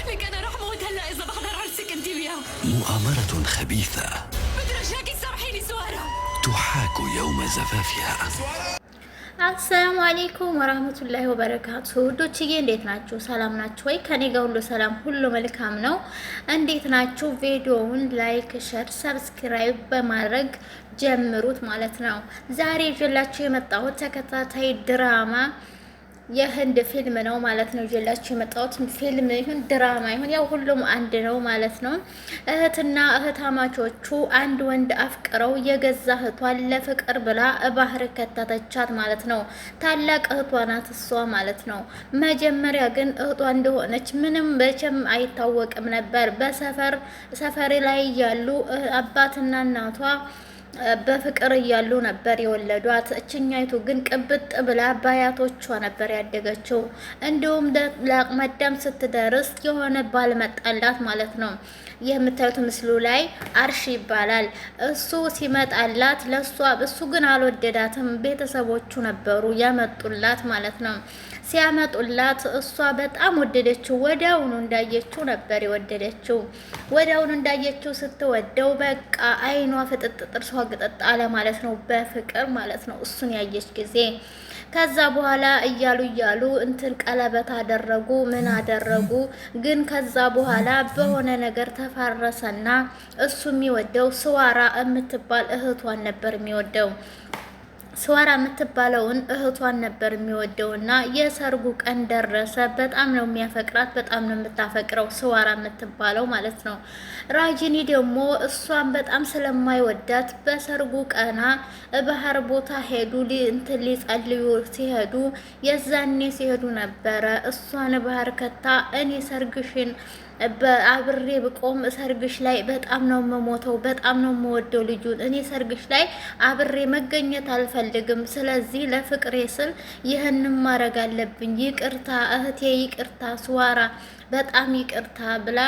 لك انا رح موت هلا اذا بحضر عرسك انت وياه. مؤامرة خبيثة بترجاكي تسامحيني سوارة. تحاك يوم زفافها. السلام عليكم ورحمة الله وبركاته። ውዶችዬ እንዴት ናችሁ? ሰላም ናችሁ ወይ? ከኔ ጋር ሁሉ ሰላም፣ ሁሉ መልካም ነው። እንዴት ናችሁ? ቪዲዮውን like፣ share፣ subscribe በማድረግ ጀምሩት ማለት ነው። ዛሬ ይዤላችሁ የመጣሁት ተከታታይ ድራማ የህንድ ፊልም ነው ማለት ነው። ይዤላችሁ የመጣሁት ፊልም ይሁን ድራማ ይሁን ያው ሁሉም አንድ ነው ማለት ነው። እህትና እህታማቾቹ አንድ ወንድ አፍቅረው የገዛ እህቷን ለፍቅር ብላ ባህር ከተተቻት ማለት ነው። ታላቅ እህቷ ናት እሷ ማለት ነው። መጀመሪያ ግን እህቷ እንደሆነች ምንም መቼም አይታወቅም ነበር። በሰፈር ሰፈሪ ላይ ያሉ አባትና እናቷ በፍቅር እያሉ ነበር የወለዷት። እችኛይቱ ግን ቅብጥ ብላ ባያቶቿ ነበር ያደገችው። እንዲሁም ለአቅመ አዳም ስትደርስ የሆነ ባል መጣላት ማለት ነው። ይህ የምታዩት ምስሉ ላይ አርሽ ይባላል። እሱ ሲመጣላት ለእሷ እሱ ግን አልወደዳትም። ቤተሰቦቹ ነበሩ ያመጡላት ማለት ነው። ሲያመጡላት እሷ በጣም ወደደችው። ወዲያውኑ እንዳየችው ነበር የወደደችው። ወዲያውኑ እንዳየችው ስትወደው በቃ አይኗ ፍጥጥ ጥርሷ ግጥጥ አለ ማለት ነው። በፍቅር ማለት ነው እሱን ያየች ጊዜ። ከዛ በኋላ እያሉ እያሉ እንትን ቀለበት አደረጉ፣ ምን አደረጉ። ግን ከዛ በኋላ በሆነ ነገር ተፋረሰና እሱ የሚወደው ስዋራ የምትባል እህቷን ነበር የሚወደው። ስዋራ የምትባለውን እህቷን ነበር የሚወደውና የሰርጉ ቀን ደረሰ። በጣም ነው የሚያፈቅራት፣ በጣም ነው የምታፈቅረው ስዋራ የምትባለው ማለት ነው። ራጂኒ ደግሞ እሷን በጣም ስለማይወዳት በሰርጉ ቀና ባህር ቦታ ሄዱ፣ እንትን ሊጸልዩ ሲሄዱ የዛኔ ሲሄዱ ነበረ እሷን ባህር ከታ እኔ ሰርግሽን በአብሬ ብቆም ሰርግሽ ላይ በጣም ነው የምሞተው፣ በጣም ነው የምወደው ልጁን። እኔ ሰርግሽ ላይ አብሬ መገኘት አልፈልግም። ስለዚህ ለፍቅሬ ስል ይህን ማድረግ አለብኝ። ይቅርታ እህቴ፣ ይቅርታ ስዋራ፣ በጣም ይቅርታ ብላ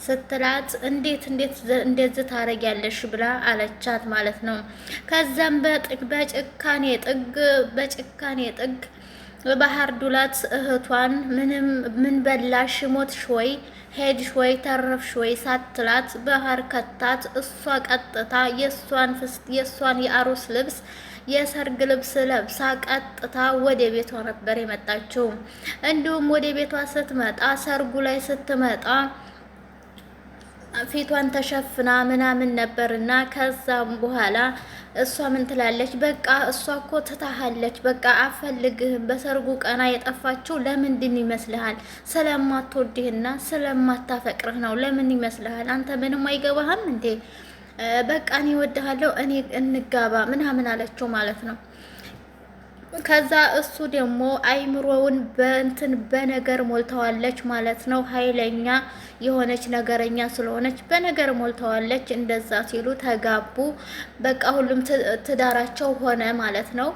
ስትላት እንዴት እንዴት እንደዚህ ታረጊያለሽ ብላ አለቻት ማለት ነው። ከዛም በጭካኔ ጥግ በጭካኔ ጥግ ባህር ዱላት እህቷን ምንም ምን በላሽ ሞትሽ ወይ ሄድሽ ወይ ተረፍሽ ወይ ሳትላት ባህር ከታት። እሷ ቀጥታ የእሷን የአሮስ ልብስ የሰርግ ልብስ ለብሳ ቀጥታ ወደ ቤቷ ነበር የመጣችው። እንዲሁም ወደ ቤቷ ስትመጣ ሰርጉ ላይ ስትመጣ ፊቷን ተሸፍና ምናምን ነበርና ከዛም በኋላ እሷ ምን ትላለች? በቃ እሷ እኮ ትታሃለች፣ በቃ አፈልግህም። በሰርጉ ቀና የጠፋችው ለምንድን ይመስልሃል? ስለማትወድህና ስለማታፈቅርህ ነው። ለምን ይመስልሃል? አንተ ምንም አይገባህም እንዴ? በቃ እኔ እወድሃለሁ፣ እኔ እንጋባ ምናምን አለችው ማለት ነው። ከዛ እሱ ደግሞ አይምሮውን በእንትን በነገር ሞልተዋለች ማለት ነው። ኃይለኛ የሆነች ነገረኛ ስለሆነች በነገር ሞልተዋለች። እንደዛ ሲሉ ተጋቡ። በቃ ሁሉም ትዳራቸው ሆነ ማለት ነው።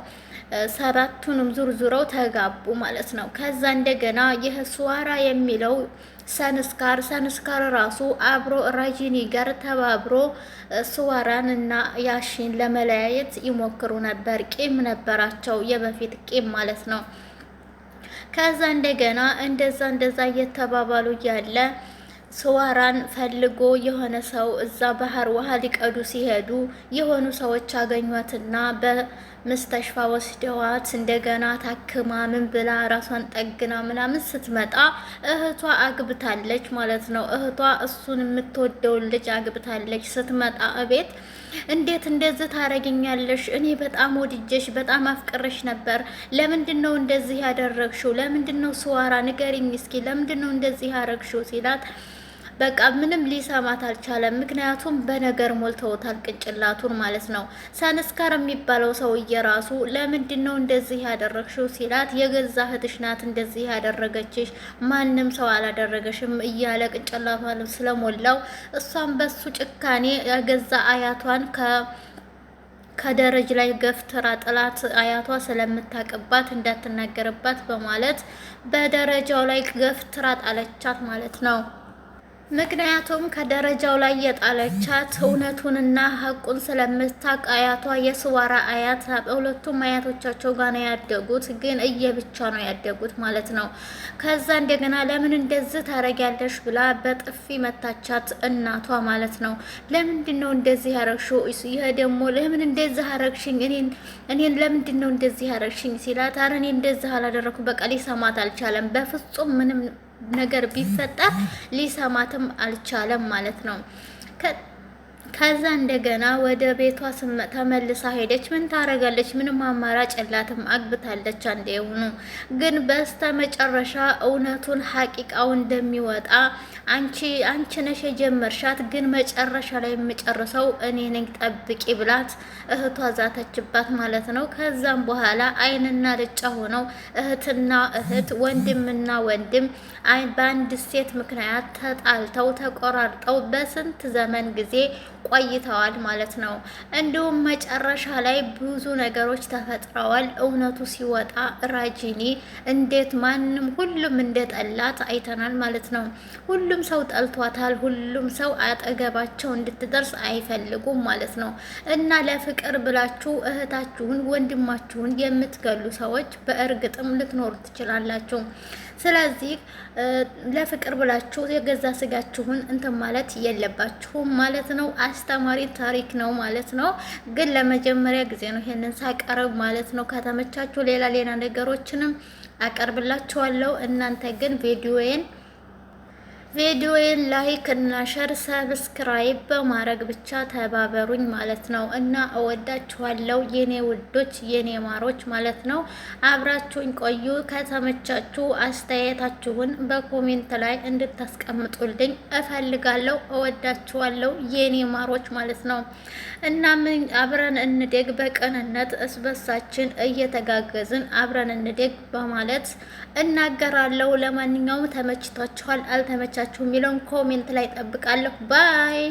ሰባቱንም ዙር ዙረው ተጋቡ ማለት ነው። ከዛ እንደገና ይህ ስዋራ የሚለው ሰንስካር ሰንስካር ራሱ አብሮ ራጂኒ ጋር ተባብሮ ስዋራን እና ያሺን ለመለያየት ይሞክሩ ነበር። ቂም ነበራቸው፣ የበፊት ቂም ማለት ነው። ከዛ እንደገና እንደዛ እንደዛ እየተባባሉ እያለ ስዋራን ፈልጎ የሆነ ሰው እዛ ባህር ውሃ ሊቀዱ ሲሄዱ የሆኑ ሰዎች አገኟትና በ مستشفى ወስደዋት እንደገና ታክማ ምን ብላ ራሷን ጠግና ምናምን ስትመጣ እህቷ አግብታለች ማለት ነው። እህቷ እሱን የምትወደውን ልጅ አግብታለች። ስትመጣ እቤት እንዴት እንደዚህ ታረጊኛለሽ? እኔ በጣም ወድጀሽ በጣም አፍቅረሽ ነበር። ለምንድን ነው እንደዚህ ያደረግሽው? ለምንድን ነው ስዋራ ንገሪኝ እስኪ ለምንድን ነው እንደዚህ ያደረግሽው? ሲላት በቃ ምንም ሊሰማት አልቻለም። ምክንያቱም በነገር ሞልተውታል ቅንጭላቱን ማለት ነው። ሰንስካር የሚባለው ሰውዬ ራሱ ለምንድን ነው እንደዚህ ያደረግሽው ሲላት የገዛ እህትሽ ናት እንደዚህ ያደረገችሽ፣ ማንም ሰው አላደረገሽም እያለ ቅንጭላቷን ስለሞላው እሷም በሱ ጭካኔ የገዛ አያቷን ከደረጅ ላይ ገፍትራ ጥላት አያቷ ስለምታቅባት እንዳትናገርባት በማለት በደረጃው ላይ ገፍትራ ጣለቻት ማለት ነው። ምክንያቱም ከደረጃው ላይ የጣለቻት እውነቱንና ሀቁን ስለምታውቅ አያቷ የስዋራ አያት ሁለቱም አያቶቻቸው ጋር ነው ያደጉት፣ ግን እየብቻ ነው ያደጉት ማለት ነው። ከዛ እንደገና ለምን እንደዚህ ታረጊያለሽ ብላ በጥፊ መታቻት እናቷ ማለት ነው። ለምንድን ነው እንደዚህ ያረግሽው? ይህ ደግሞ ለምን እንደዚህ አረግሽኝ? እኔን ለምንድን ነው እንደዚህ ያረግሽኝ ሲላት፣ ኧረ እኔ እንደዚህ አላደረኩም። በቃ ሊሰማት አልቻለም በፍጹም ምንም ነገር ቢፈጠር ሊሰማትም አልቻለም ማለት ነው። ከዛ እንደገና ወደ ቤቷ ተመልሳ ሄደች። ምን ታረጋለች? ምንም አማራጭ የላትም። አግብታለች አንዴ የሆኑ ግን በስተ መጨረሻ እውነቱን ሀቂቃው እንደሚወጣ አንቺ ነሽ የጀመርሻት፣ ግን መጨረሻ ላይ የምጨርሰው እኔ ነኝ፣ ጠብቂ ብላት እህቷ ዛተችባት ማለት ነው። ከዛም በኋላ አይንና ልጫ ሆነው እህትና እህት ወንድምና ወንድም በአንድ ሴት ምክንያት ተጣልተው ተቆራርጠው በስንት ዘመን ጊዜ ቆይተዋል ማለት ነው። እንዲሁም መጨረሻ ላይ ብዙ ነገሮች ተፈጥረዋል። እውነቱ ሲወጣ ራጂኒ እንዴት ማንም ሁሉም እንደጠላት አይተናል ማለት ነው። ሁሉም ሰው ጠልቷታል። ሁሉም ሰው አጠገባቸው እንድትደርስ አይፈልጉም ማለት ነው። እና ለፍቅር ብላችሁ እህታችሁን ወንድማችሁን የምትገሉ ሰዎች በእርግጥም ልትኖሩ ትችላላችሁ። ስለዚህ ለፍቅር ብላችሁ የገዛ ስጋችሁን እንትን ማለት የለባችሁም ማለት ነው። አስተማሪ ታሪክ ነው ማለት ነው። ግን ለመጀመሪያ ጊዜ ነው ይሄንን ሳቀርብ ማለት ነው። ከተመቻችሁ ሌላ ሌላ ነገሮችንም አቀርብላችኋለሁ። እናንተ ግን ቪዲዮዬን like እና share subscribe በማድረግ ብቻ ተባበሩኝ ማለት ነው። እና እወዳችኋለሁ የኔ ውዶች የኔ ማሮች ማለት ነው። አብራችሁኝ ቆዩ። ከተመቻችሁ አስተያየታችሁን በ comment ላይ እንድታስቀምጡልኝ እፈልጋለሁ። እወዳችኋለሁ የኔ ማሮች ማለት ነው። እና ምን አብረን እንደግ በቅንነት እስበሳችን እየተጋገዝን አብረን እንደግ በማለት እናገራለሁ። ለማንኛውም ተመችቷችኋል አልተመቻችሁ የሚለውን comment ላይ ጠብቃለሁ። Bye.